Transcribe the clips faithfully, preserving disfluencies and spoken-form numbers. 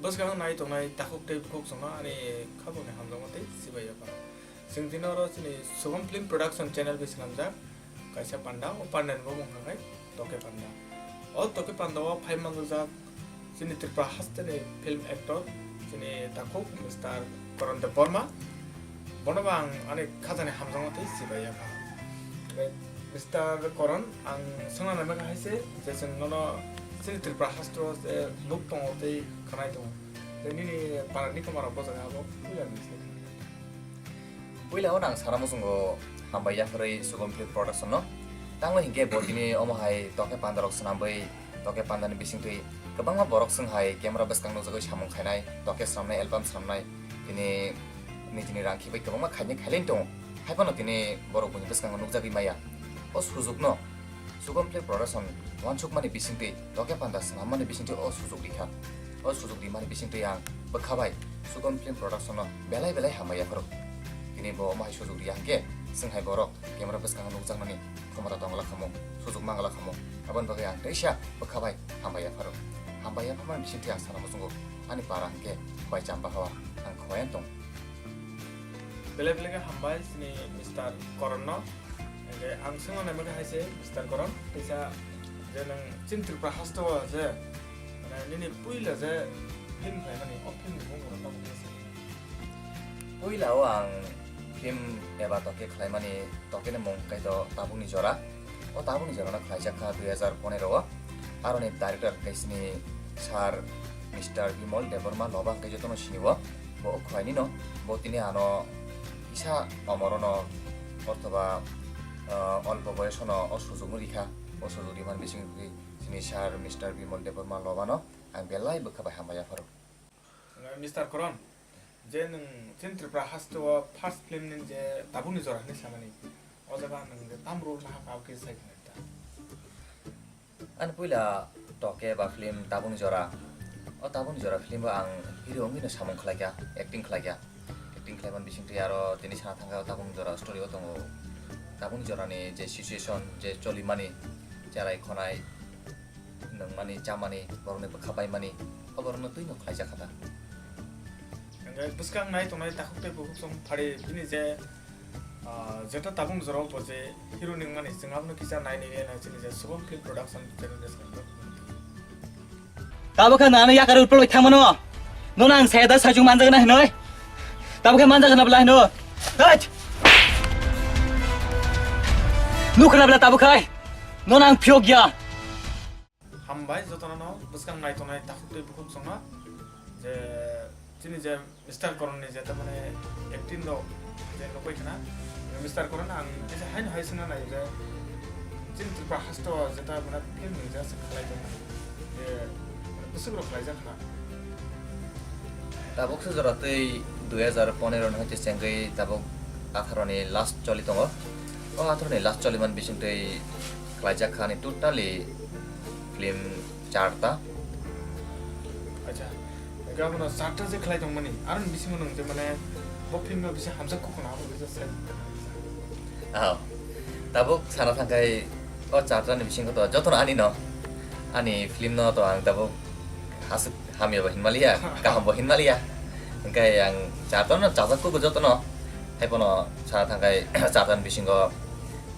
Bwskango nai tongnai takhuk tei bukhuk chwngno ani khaboni hamjakma tei chibai yapha. Chwng tini oro chini Shubham Film Production channel bai swnamjak kaisa panda, o pandani bumung hwnkhe Toke Panda. O Toke Panda o phai manjak chini Tripura hasteni film actor chini takhuk Mister Karan Debbarma. Bono bo ang ani khajani hamjakma tei chibai yapha. Mister Karan, ang swngna naimani hai se je chwng nono chini Tripura hasteo je nuk tongo tei khanai tongo. Tei nini para ni kwma rok bojak abo puila ni se. Puila o nang sana muchungo hambai yapharwi Shubham Film Production no. Tamo hinkhe bo tini omo hai Toke Panda rok swnamwi, Toke Panda ni bisingtwi kwbangma borok swng hai camera bwskang nukjagwi samung khainai, Toke swnamnai, album swnamnai, tini nijini rang khibai kwbangma khainai khailai tongo. Haiphano tini borok buini bwskango nukjagwi maya. O sujukno Shubham Film Production uansukmani bisingtwi, Toke Panda swnammani bisingtwi o sujuk rikha. O sujuk rimani bisingtwi ang bwkha bai Shubham Film Production no belai belai hambai yapharo. Tini bo omo hai sujuk riya hinkhe, chwng hai borok camera bwskango nukjaknani khomota tongla khamu, sujuk mangla khamu. Aboni bagwi ang teisa bwkha bai hambai yapharo. Hambai yapharmani bisingtwi ang sana muchungo ani para hinkhe bai chamba hawa ang khobayan tong. Belai belai khe hambai chini Mister Koron no. Hingke ang swngna naimani hai se Mister Koron, teisa je nwng chini Tripura haste o je, mane, nini puila je film khlaimani, o film ni mung rok tamo khe se? Puila o ang film eba toke khlaimani, toke ni mung kaitor Tabukni Jora. O Tabukni Jora no khlaijak kha dui hazar ponero o. Aroni director khe chini sir Mister Bimal Debbarma Loba hingke jotono sini o. Bo khlaini no, bo tini ano kisa omorono othoba, ah, olpo boyosono o sujukno rikha. O sujuk rimani bisingtwi chini sir Mister Bimal Debbarma Lobano ang belai bwkha bai hambai yapharo. Mister Koron, je nwng chini Tripura haste o first film ni je Tabukni Jora hinwi samani, o jaga nwng je tam role nahakha, abo kisa sai khna ta. Ani puila Toke ba film Tabukni Jora. O Tabukni Jora film o ang hero wngwi no samung khlaikha, acting khlaikha. Acting khlaimani bisingtwi aro tini sana thangkha o Tabukni Jora story o tongo. Tabukni Jorani je situation, je cholimani, cherai khonai, nungmani, chamani, borokni bwkha baimani, o borokno twino khlaijakha ta. Hingke bwskang nai tongnai takhuk tei bukhuk song phari bini je, ah, jeta Tabukni Jora o bo je hero ni wngmani, chwng abono kisa nai nini nai chini je Shubham Film Production channel ni song. Tabuk khe nani yakar utpolo thangmano. Nono ang saya da sajung manjak na hinoi. Tabuk khe manjak na bla hino. Hait! Nukna bla tabuk khai. Nono ang phiyok ya. Hambai jotono no bwskang nai tongnai takhuk tei bukhuk songno je chini je Mister Koron ni je tamani acting rok je nukbai khna, Mister Koron ang kisa haino hai swngna nai je chini Tripura haste o je tamani film ni je aswk khlai tong je bwswk rok khlaijak khna. Tabuk se jora tei dui hazar ponero ni hoite chengwi tabuk atharo ni last choli tongo. O atharo ni last choli man bisingtwi khlaijak kha ani totally film charta. Acha, ega bono charta je khlai tongmani, aroni bisingo nwng je mane bo film no bisi hamjak kho kono abo bisa sai. Ah, tabuk sana thangkai o charta ni bisingo to jotono ani no, ani film no to ang tabuk aswk hamya bo hinmaliya, kaham bo hinmaliya. Hingkai ang charta no chajak kho jotono, hai bono sana thangkai charta ni bisingo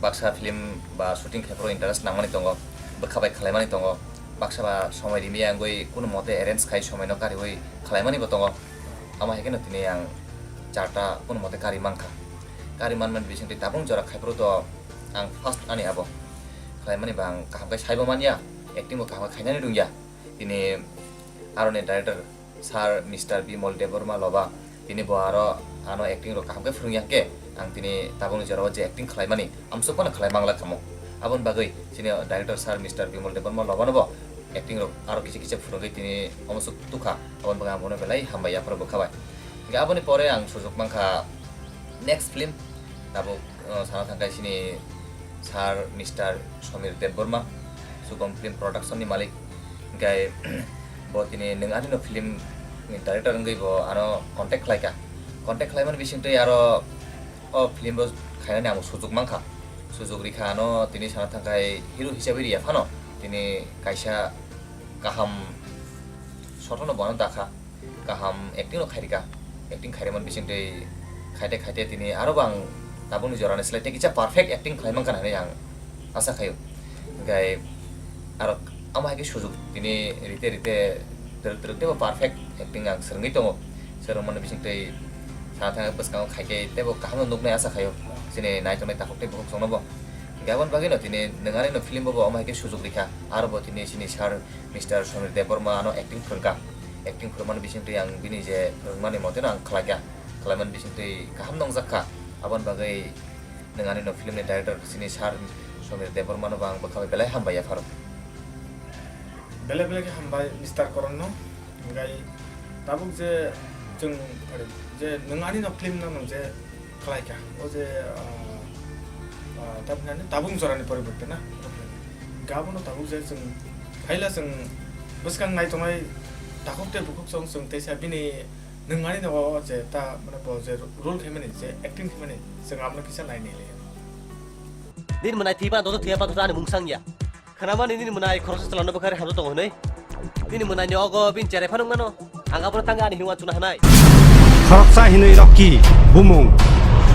baksa film ba shooting khaipro interest nangmani tongo, bwkha bai khlaimani tongo. Baksa ba somoi rimi ya wngwi kuno mote arrange khai somoi no kariwi khlaimani bo tongo. Amo hai kheno tini ang charta kuno mote kari mankha. Kari manmani bisingtwi tabung jora khaipro to ang first ani abo khlaimani ba ang kaham khe saibo manya, acting bo kaham khe khainani rwngya. Tini aroni director Sir Mister Bimal Debbarma Loba, tini bo aro ano acting rok kaham khe phwrwngya hwnkhe, ang tini tabukni jorao je acting khlaimani, amsuk phano khlai mangla kamo. Aboni bagwi chini director Sir Mister Bimal Debbarma Loba no bo acting rok aro kisa kisa phwrwngwi tini amsuk tukha. Aboni bagwi ang bono belai hambai yapharo bwkha bai. Hingkhe aboni pore ang sujuk mankha next film, tabuk, uh, sana thangkha chini Sir Mister Somir Debbarma, Sugom Film Production ni malik. Hingkhe bo tini nwng ani no film ni director wngwi bo ano contact khlaikha. Contact khlaimani bisingtwi aro o film bo khainani ang sujuk mankha. Sujuk rikha ano tini sana thangkhai hero hisabe riya phano tini kaisa kaham sotono bono dakha. kaham acting rok khairika, acting khairima bisingtwi khaite khaite tini aro bo ang tabukni jorani slai tei kisa perfect acting khlai mankha hinwi ang asa khaio. Hinkhe aro amo hai khe sujuk tini rite rite twrwk twrwk teibo perfect acting ang swrwngwi tongo. Swrwngmani bisingtwi sana thangwi bwskango khaikhe teibo kaham nuknai asa khaio chini naitongnai takhuk tei bukhuk chwngno bo. Hinkhe aboni bagwino tini nwng ani no film bobo amo hai khe sujuk rikha, aro bo tini chini sir Mister Samir Debbarma ano acting phwrwngkha. Acting phwrwngmani bisingtwi ang bini je phwrwngmani moteno ang khlaikha. Khlaimani bisingtwi kaham nongjakkha. Aboni bagwi nwng ani no film ni director chini sir Samir Debbarma no bo ang bwkha bai belai hambai yapharo. Belai belai khe hambai Mister Koron no. Hinkhe tabuk je chwng, je nwng ani no film no nwng je khlaikha. O je, ah, ah, tabuk nani tabuk jorani poriborte na. Hinkhe abono tabuk je chwng phaila chwng bwskang naitongnai takhuk tei bukhuk chwng chwng teisa bini nwng ani no o je ta mane bo je role khaimani je acting khaimani chwng abono kisa nainai le. Din mwnai thwiba dodo thwiya patho ani mungsang ya. Khnamani nini mwnai khoroksa chwlano bwkhari hamjak tongo hwnwi. Nini mwnaini ogo bini cherai phano wngmano. Ang abono tangwi ani hinwi uansukna hwnai. Khoroksa hinwi Rocky bumung.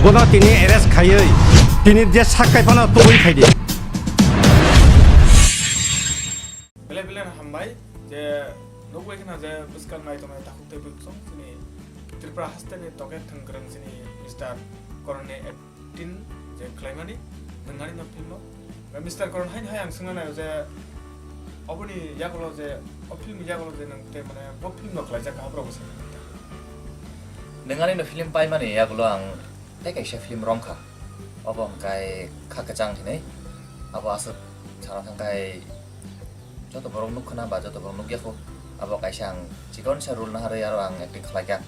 Bono tini arrest khaiwi tini je sak kai phano tubui phaidi. Belai belai no hambai je nukbai khna je bwskang nai tongnai takhuk tei bwsong chini Tripura hasteni tokhe thwngkwrwng chini Mister Koroni tin je khlaimani, nwng ani no film o. Ba Mister Koron haino hai ang swngna naio je oboni yagulo je, o film ni yagulo je nwng tei mane bo film no khlaijak kha, aborok bwswk. Nwng ani no film paimani yagulo ang tei kaisa film romkha. Obo hwnkhe Kha Kwchang hinwi. Abo aswk sana thangkhai joto borok nukkhwna ba joto borok nukya kho. Abo kaisa ang chikonsa role naharwi aro ang acting khlaikha.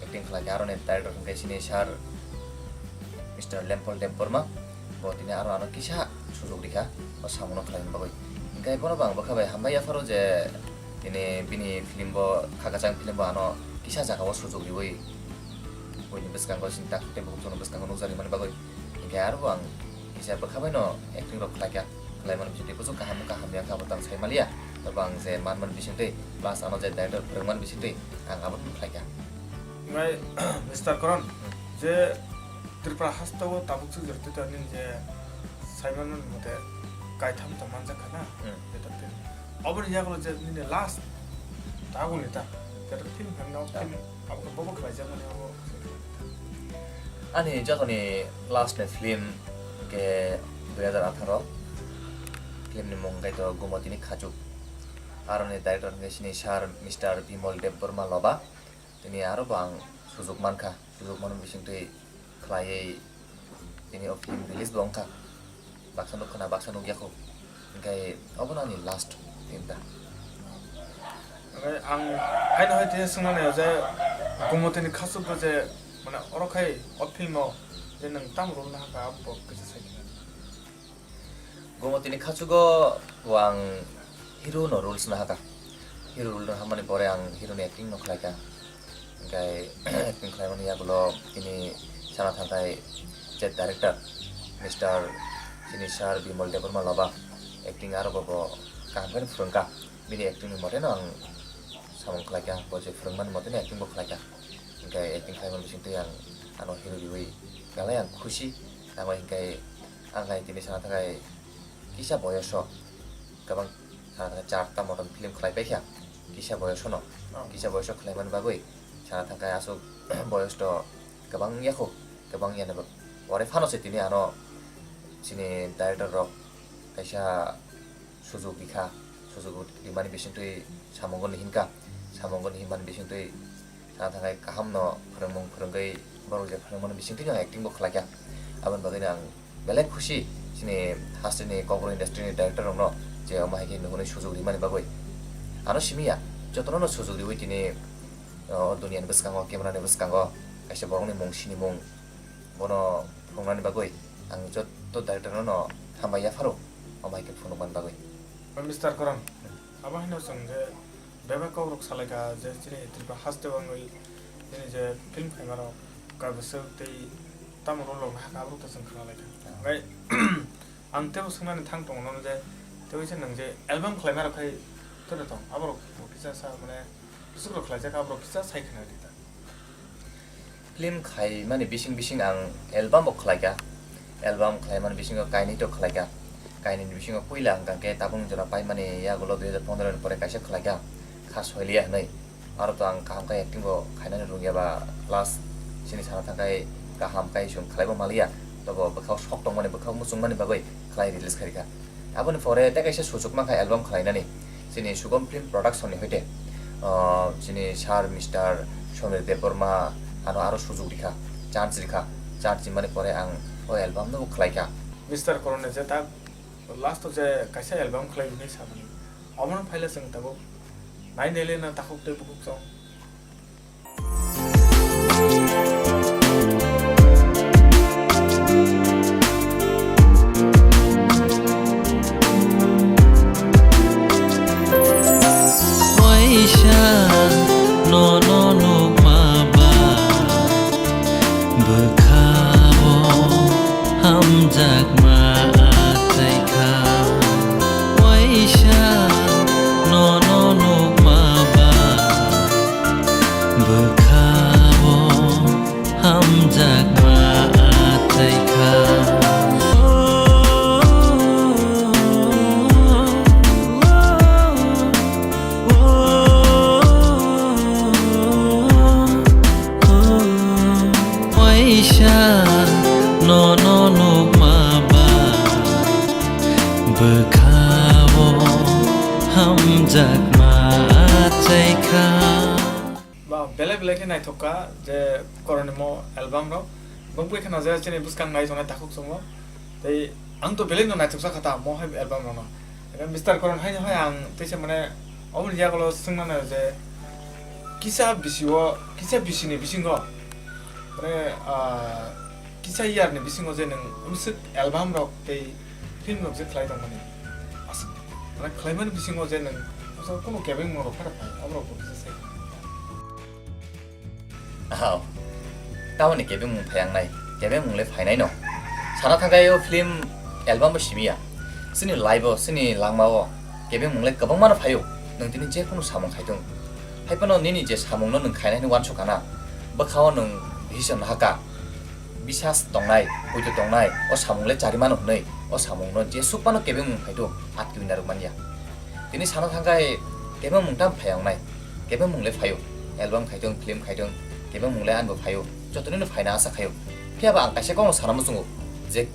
Acting khlaikha aroni director hwnkhe chini sir Mister Lempol Debbarma. Bo tini aro ano kisa sujuk rikha o samungno khlaina bagwi. Hinkhe bono bo ang bwkha bai hambai yapharo je tini bini film bo, Kha Kwchang film bo ano kisa jagao sujuk riwi buini bwskango sinta tei bukhuk chwngno bwskango nukjak rimani bagwi. Hinkhe aro bo ang kisa bwkha baino acting rok khlaikha. Khlaimani bisingtwi kuchuk kaham kaham ya kha bo tang sai maliya. Tei bo ang je manmani bisingtwi plus ano je director phwrwngmani bisingtwi ang abono khlaikha. Nai Mister Koron, je Tripura hasteo tabuk chwng jora tei nini je saimanmani mote kaitham tong manjak kha na? Hmm. Jeto film. Oboni yagulo je nini last taguni ta, jeto film hwnwi film abo khe bobo khlaijakmani abo. Ani jotoni last ni film khe dui hajar atharo. Film ni mung khe to Gumotini Khachuk. Aroni director hwnkhe chini sir Mister Bimol Debbarma Loba. Tini aro bo ang sujuk mankha, sujuk mano bisingtwi khlaiwi tini o film release bo wngkha. Baksa nukkhwna, baksa nukya kho. Hinkhe obono ani last film ta. Oke, ang haino hai tini swngna naio je Gumotini Khachuk bo je, mane, oro khai o film o je nwng tamo role nahakha, abo bo kisa sai khe. Gumotini Khachugo bo ang hero no roles nahakha. Hero role no hamani pore ang hero ni acting no khlaikha. Hinkhe acting khlaimani yagulo tini sana thangkhai je director Mister chini sir Bimol Debbarma Loba acting aro bo bo kaham khe phwrwngkha. Bini acting ni mote no ang samung khlaikha, bo je phwrwngmani mote no acting bo khlaikha. Hinkhe acting khlaimani bisingtwi ang ano hero riwi belai ang khusi. Tamo hinkhe ang hai tini sana thangkhai kisa boyoso kwbang sana thangkhai charta motom film khlai paikha. Kisa boyoso no, oh, kisa boyoso khlaimani bagwi sana thangkhai aswk boyos to kwbang yakho, kwbang yani pore phano se tini ano chini director rok kaisa sujuk rikha, sujuk rimani bisingtwi samungo ni hinkha, samungo ni hinmani bisingtwi sana thangkhai kaham no phwrwngmung phwrwngwi borok je phwrwngmani bisingtwi no acting bo khlaikha. Aboni bagwi no ang belai khusi chini hasteni Kokborok industry ni director rok no je omo hai khe nuhunwi sujuk rimani bagwi. Ano simi ya, jotono no sujuk riwi tini, o, duniya ni bwskango, camera ni bwskango kaisa borok ni mung sinimung bono phunuknani bagwi ang joto director no no hambai yapharo omo hai khe phunukmani bagwi. Mister Koron, abo haino chwng je bebak kok rok salaikha je chini Tripura haste wngwi chini je film khaima rok kaibwswk tei tamo role rok nahakha abo rok to chwng khna laikha. Ah. Hwnkhe ang teibo swngnani thang tongo nono je tei waisa nwng je album khlaima rok khai tei tong abo rok kisa sa mane Swrwk khlaijak aborok kisa sai khna di ta. Film khaimani bising bising ang album bo khlaikha. Album khlaimani bisingo kainwi to khlaikha. Kainwini bisingo puila hwnkha khe tabukni jora paimani yagulo dui hajar pondro ni pore kaisa khlaikha, Kha Soiliya hwnwi. Aro to ang kaham khe acting bo khainani rwngya ba, plus chini sana thangkhai kaham khe chwng khlaibo maliya. Tobo bwkhao sok tongmani, bwkhao muchungmani bagwi khlai release khaikha. Aboni pore tei kaisa suchuk mankha album khlainani, chini Sugom Film Production ni hoite, ah, chini sir Mister Somir Debbarma ano aro sujuk rikha, chance rikha, chance rimani pore ang o album no khlaikha. Mister Koron ni je tak last o je kaisa album khlai hwnwi samani, omono phaila chwng tabuk nai nai le na takhuk tei bukhuk chong. Waisa nono nukma ba bwkhao hamjakma achaikha. Waisa nono nukma ba bwkhao hamjakma achaikha. Waisa nono nukma ba bwkhao hamjakma achaikha. Ba belai belai khe naithok kha je Koronimo album rok. Nukbai kheno je chini bwskang nai tongnai takhuk chungo. Tei ang to belai no naithok sakha ta mo hai album rok no. Ebe Mister Koron hai hai ang teisa mane oboni yagulo swngmano je kisa bisi o, kisa bisi ni bisingo mane, ah, kisa year ni bisingo je nwng umswk album rok tei film rok je khlai tongmani. Aswk, mane khlaimani bisingo je nwng aswk kunu kebeng mung rok phara phai, aborok bo kisa sai. Aw, tamoni kebeng mung phai ang nai, kebeng mung le phainai no. Sana thangkhai o film album bo simi ya. Chini life o, chini langma o kebeng mung le kwbangma no phaio. Nwng tini je kunu samung khai thung. Hai phano nini je samung no nwng khainai hwnwi uansuk kana. Bwkha o nwng decision nahaka. Bisas tongnai, poito tongnai, o samung le chari mano hwnwi, o samung no jesuk phano kebeng mung phai thung, atkiwi narwk man ya. Tini sana thangkhai kebeng mung tam phai wngnai, kebeng mung le phaio, album khai thung, film khai thung, kebeng mung le anbo phaio, joto nino phaina asa khaio. Phiya ba ang kaisa kokno sana muchungo, je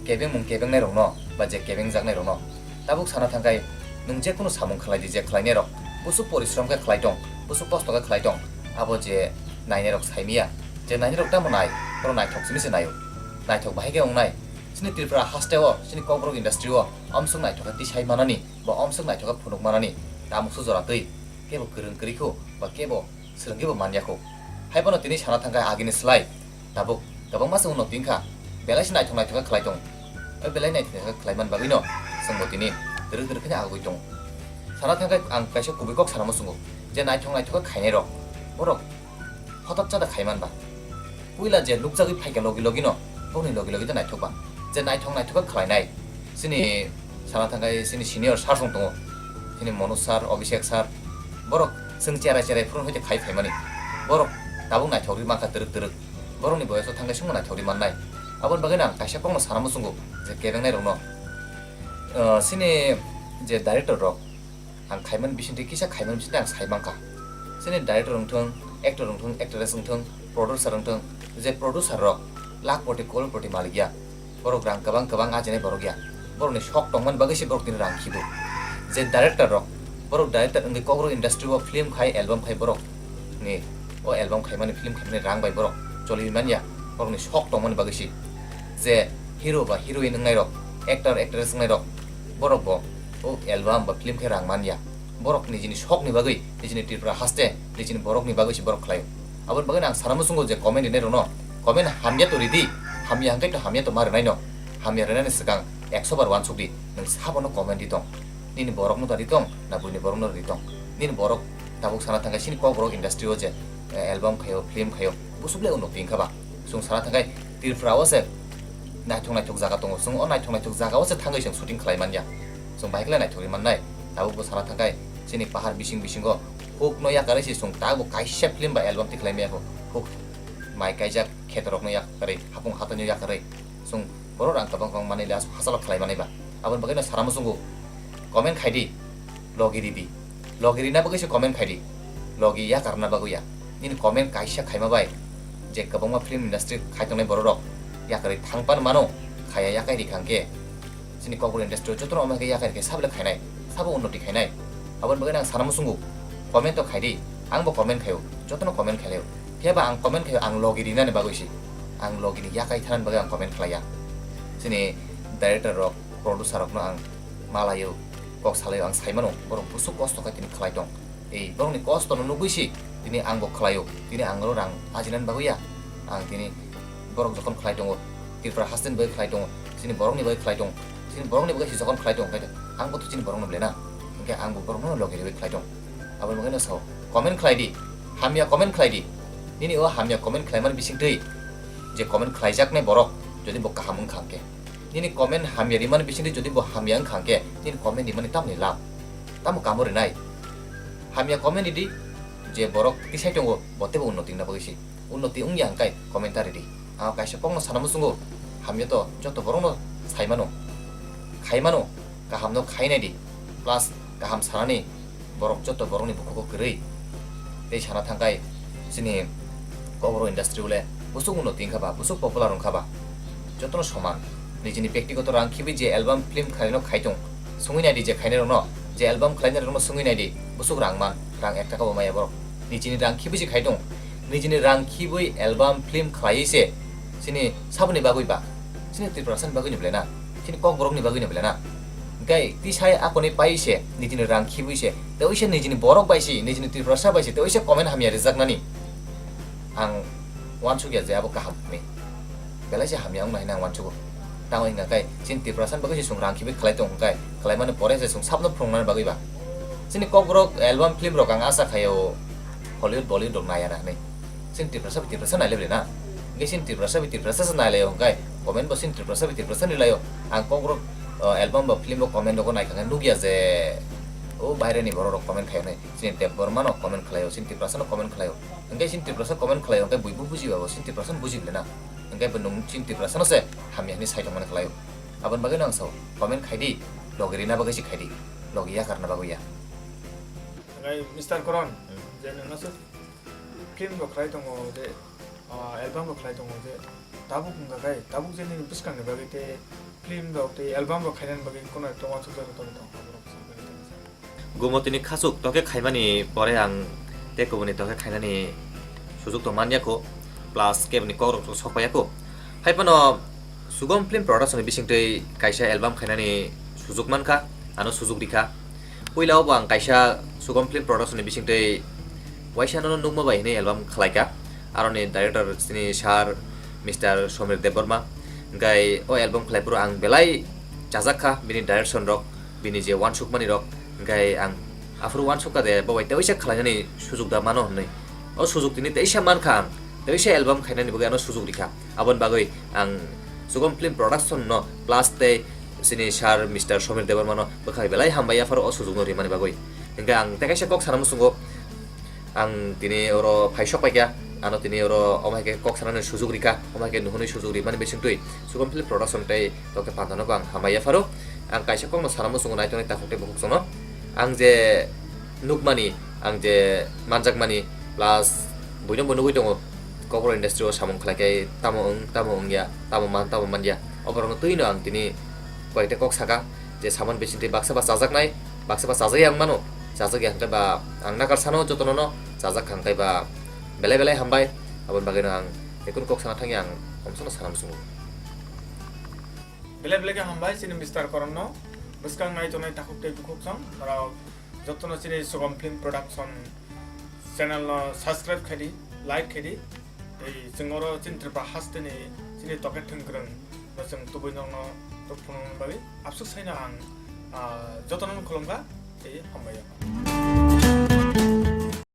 kebeng mung kebeng nai rok no, ba je kebeng jak nai rok no, Tabuk sana thangkhai, nwng je kunu samung khlai di, je khlainai rok, busuk porishrom khe khlai tong, busuk kosto khe khlai tong, abo je nainai rok sai miya, je nainai rok tamo nai, borok naithok simi se naio, naithok bahai khe wngnai. Chini Tripura haste o, chini Kokborok industry o, omswk naithok khe tisai manani, bo omswk naithok khe phunuk manani, tamo su jora twi, kebo kwrwng kwrwi kho, ba kebo Swrwngkhe bo man ya kho. Hai phano tini sana thangkhai agini slai tabuk kwbangma se uno twi wngkha. Belai se naithok naithok khe khlai tong. O belai naithok naithok khe khlai man bagwi no chwng bo tini twrwk twrwk khe agwi tong. Sana thangkhai ang kaisa kubui kok sana muchungo je naithok naithok khe khainai rok borok hotok chada khai man ba. Puila je nukjagwi phaikha logi logi no, bokni logi logi de naithok ba. Je naithok naithok khe khlainai. Chini sana thangkhai chini senior sir song tongo. Chini Manoj sir, Abhishek sir. Borok chwng cherai cherai phuru hoite khai phaimani. Borok tabuk naithok ri mankha twrwk twrwk. Borokni boyoso thangkhai chwngno naithok ri mannai. Aboni bagwi no ang kaisa kokno sana muchungo je kebengnai rokno. Ah, chini je director rok, ang khaimani bisingtwi kisa khaimani bisingtwi ang sai mankha. Chini director wngthung, actor wngthung, actress wngthung, producer wngthung, je producer rok lakh koti, crore koti malik ya. Borok rang kwbang kwbang ajinai borok ya. Borokni sok tongmani bagwi se borok tini rang khibo. Je director rok, borok director wngwi Kokborok industry o film khai, album khai borok ni o album khaimani, film khaimani rang bai borok choli manya. Borokni sok tongmani bagwi se je hero ba heroine wngnai rok, actor actress wngnai rok, borok bo o album ba film khe rang man ya. Borok nijini sokni bagwi, nijini Tripura haste, nijini borokni bagwi se borok khlaio. Aboni bagwi ang sana muchungo je comment rinai rokno, comment hamya to ridi, hamya hwnkhe to hamya to ma rwnaino, hamya rwnani swkang ekso bar uansuk di, nwng sabono comment ri tong. Nini borokno da ri tong, na buini borokno ri tong. Nini borok tabuk sana thangkhai chini Kokborok industry o je, eh, album khaio, film khaio, busuk le uno phi wngkha ba. Chwng sana thangkhai Tripura o se naithok naithok jaga tongo. Chwng o naithok naithok jaga o se thangwi chwng shooting khlai man ya. Chwng bahai khe le naithok ri mannai. Tabuk bo sana thangkhai chini pahar bising bisingo Huk no yakarwi se chwng tabuk kaisa film ba album tikhlai maya kho. Huk mai kaijak khetorok no yakarwi, hapung hatoi no yakarwi. Chwng borok rang kwbang kwbang manwi le aswk hachalo khlai manwi ba. Aboni bagwi no sana muchungo comment khai di, logi ridi. Logi rina bagwi se comment khai di. Logi yakarna bagwi ya. Nini comment kaisa khaima bai je kwbangma film industry khai tongnai borok rok yakarwi thang pan mano, khaya yakai ri khang khe. Chini Kokborok industry o jotono omo hai khe yakarwi khe sabo le khainai, sabo unnoti khainai. Aboni bagwi ang sana muchungo comment to khai di, ang bo comment khaio, jotono comment khaio. Phiya ba ang comment khaio, ang logi rinani bagwi se, ang logi ni yakai thanani bagwi ang comment khlaiya. Chini director rok, producer rok no ang malaio, kok salaio, ang sai mano, borok busuk kosto khai tini khlai tong. Ei, borokni kosto no nugwi se tini ang bo khlaio, tini ang oro rang ajinani bagwi ya, ang tini borok jokhon khlai tongo, Tripura hasteni bagwi khlai tongo, chini borokni bagwi khlai tongo, chini borokni bagwi se jokhon khlai tongo, hwnkhe ang bo to chini borokno belai na, hwnkhe ang bo borokno logi riwi khlai tongo. Aboni bagwi no sao, comment khlai di, hamya comment khlai di, nini o hamya comment khlaimani bisingtwi je comment khlaijaknai borok jodi bo kaham wngkha hwnkhe, nini comment hamya rimani bisingtwi jodi bo hamya wngkha hwnkhe, nini comment rimani tamni lab, tamo kamo rinai? Hamya comment ridi, je borok tisai tongo, bo teibo unnoti wngna bagwi se. Unnoti wngya hwnkhe comment ta ridi. Ang kaisa kokno sana muchungo, hamya to joto borokno sai mano, khai mano, kahamno khai nai di, plus kaham sanani borok joto borokni bukhugo kwrwi. Tei sana thangkhai chini Kokborok industry o le busuk unnoti wngkha ba, busuk popular wngkha ba, jotono soman. Nijini bektigoto rang khibi je album film khlaino khai tong, sungwi naidi je khainai rokno, je album khlainai rokno sungwi naidi, busuk rang man, rang ek taka bo maya borok. Nijini rang khibi se khai tong, nijini rang khibwi album film khlaiwi se, chini saboni bagwi ba, chini Tiprasani bagwi ni belai na, chini Kokborokni bagwi ni belai na. Hwnkhe tisai akoni pai se, nijini rang khibwi se, tei oise nijini borok bai se, nijini Tiprasa bai se, tei oise comment hamya rijaknani ang uansukya je abo kaham hwnwi. Belai se hamya wngna hinwi ang uansugo. Tamo hwnka khe chini Tiprasani bagwi se chwng rang khibi khlai tongo hwnkhe, khlaimani pore se chwng sabno phwrwngnani bagwi ba. Chini Kokborok album film rok ang asa khaio Hollywood Bollywood rok naiya na hinwi. Chini Tiprasa bai Tiprasa nailai bwle na. Hwnkhe chini Tiprasa bai Tiprasa se nailaio hwnkhe comment bo chini Tiprasa bai Tiprasa ni laio. Ang Kokborok, o, album ba film bo comment rogo naikha khe nukya je o baireni borok rok comment khainai. Chini Debbarma no comment khlaio, chini Tiprasa no comment khlaio. Hwnkhe chini Tiprasa comment khlaio hwnkhe buibo bujiba bo chini Tiprasa no buji bwle na. Hwnkhe bo nwng chini Tiprasa no se hamya hinwi sai tongmani khlaio. Aboni bagwi no ang sao, comment khai di, logi rina bagwi se khai di, logi yakarna bagwi ya. Hwnkhe Mister Koron, Hmm. je nwng aswk film bo khlai tongo je, ah, album bo khlai tongo je, tabuk wngkha khe, tabuk je nini bwskangni bagwi tei film rok tei album rok khainani bagwi kono ekta uansukjak rok tongwi tongo, aborok. Gumotini khasuk tokhe khaimani pore ang tei kubuni tokhe khainani sujuk to manya kho, plus keboni kokrok to sok paiya kho. Hai phano Sugom Film Production ni bisingtwi kaisa album khainani sujuk mankha, ano sujuk rikha. Puila o bo ang kaisa Sugom Film Production ni bisingtwi waisa nono nukma bai hinwi album khlaikha. Aroni director chini sir Mister Somir Debbarma. Hwnkhe o album khlai phuru ang belai chajak kha bini direction rok, bini je uansukmani rok. Hwnkhe ang aphuru uansukha de bo bai tei waisa khlainani sujuk da mano hinwi. O sujuk tini teisa mankha ang, teisa album khainani bagwi ano sujuk rikha. Aboni bagwi ang Sugom Film Production no plus tei chini sir Mister Somir Debbarma no bwkhai belai hambai aphuru o sujuk no rimani bagwi. Hwnkhe ang tei kaisa kok sana muchungo, ang tini oro phaisok paikha, ano tini oro omo hai khe kok sanani sujuk rikha, omo hai khe nuhunwi sujuk rimani bisingtwi Sugom Film Production tei tokhe pantano bo ang hambai aphuru. Ang kaisa kokno sana muchungo naitonwi takhuk tei bukhuk chwngno. Ang je nukmani, ang je manjakmani, plus buino bo nugwi tongo, Kokborok industry o samung khlai khe tamo wng, tamo wngya, tamo man, tamo manya. O borokno twino ang tini koi ekta kok saka je samani bisingtwi baksa ba chajaknai, baksa ba chajak ya wng mano, chajak ya hwnkhe ba ang nakar sano jotono no chajak kha hwnkhe ba belai belai hambai. Aboni bagwino ang ekun kok sana thangya ang omsano sana muchungo. Belai belai khe hambai chini Mister Koronno. Bwskang nai tongnai takhuk tei bukhuk song norok jotono chini Sugom Film Production channel no subscribe khaidi, like khaidi. Tei chwng oro chini Tripura hasteni chini toket thwngkwrwng no chwng tubui nokno tok phunukna bagwi absuk saino ang, ah, jotono khulumkha tei hambai.